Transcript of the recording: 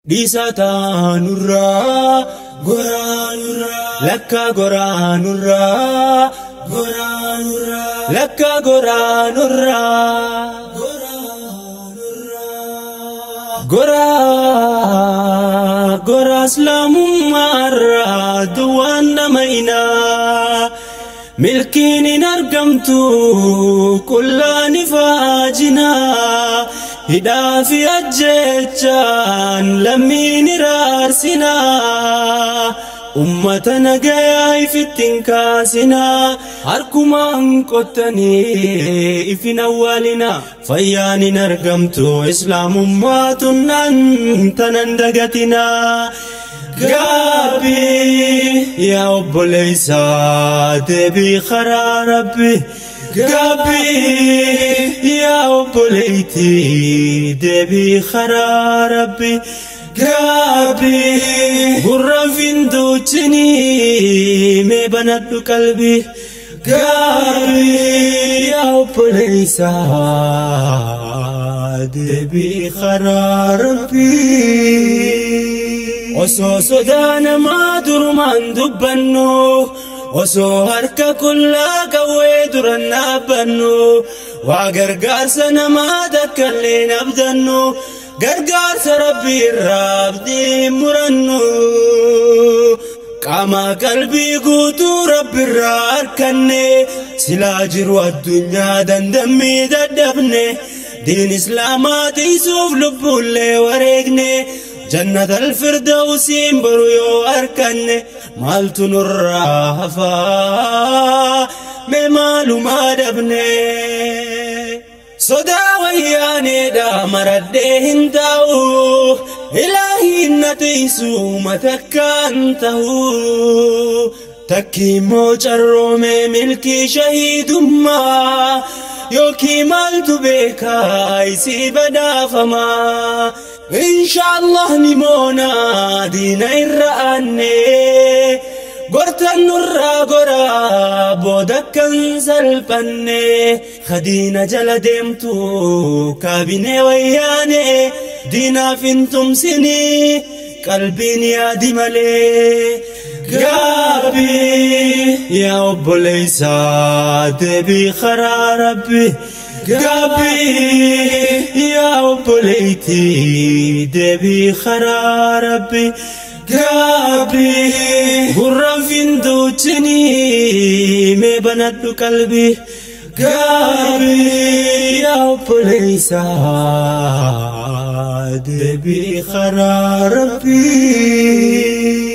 Dhiisaa taanurraa goraanurraa lakkaa goraanurraa goraanurraa lakkaa goraanurraa goraa goraa islaamummaarraa duwwaan nama inaa milkiin hin argamtu qullaan ifaajinaa hidhaa fi ajjechaan lammiin iraarsinaa ummata nagayaa ifittiin kaasinaa harkumaan qottanii ifin awwaalinaa fayyaan hin argamtu islaamummaa tunnaan tanan dagatinaa. Gaabbii yaa obboleessaa deebii karaa Rabbi. Gaabbii yaa obboleettii deebii karaa Rabbi. Gaabbii gurra finduuchinii mee banadhu qalbii. Gaabbii yaa obboleessaa deebii karaa Rabbi. Osoo sodaa namaa durumaan dubbannu osoo harka qullaa qawwee duran dhaabbannu waa gargaarsa namaa takkallee abdannu gargaarsa Rabbii irraa abdii murannu qaama qalbii guutuu Rabbi irraa harkanne silaa jiru addunyaa dandammii dadhabne diin islaamaa tiisuuf lubbuullee wareegne. جنة الفردوس بريو أركن مالت نرافا ممال ما دبني صدا وياني دا مردهن تاو إلهي نتيسو متكانته تكي موج الرومي ملكي شهيد ما يوكي مالت بك ايسي بدافما إن شاء الله نمونا دينا الرأني قرت النور قرا بودك سلفني خدينا جل ديمتو كابيني وياني دينا فنتم سني قلبي يا دملي. قابي يا أبو دبي خرا ربي. قابي يا أبو دبي خرا ربي. قابي غرام فندوتني مي بنت قلبي. قابي يا أبو دبي خرا ربي.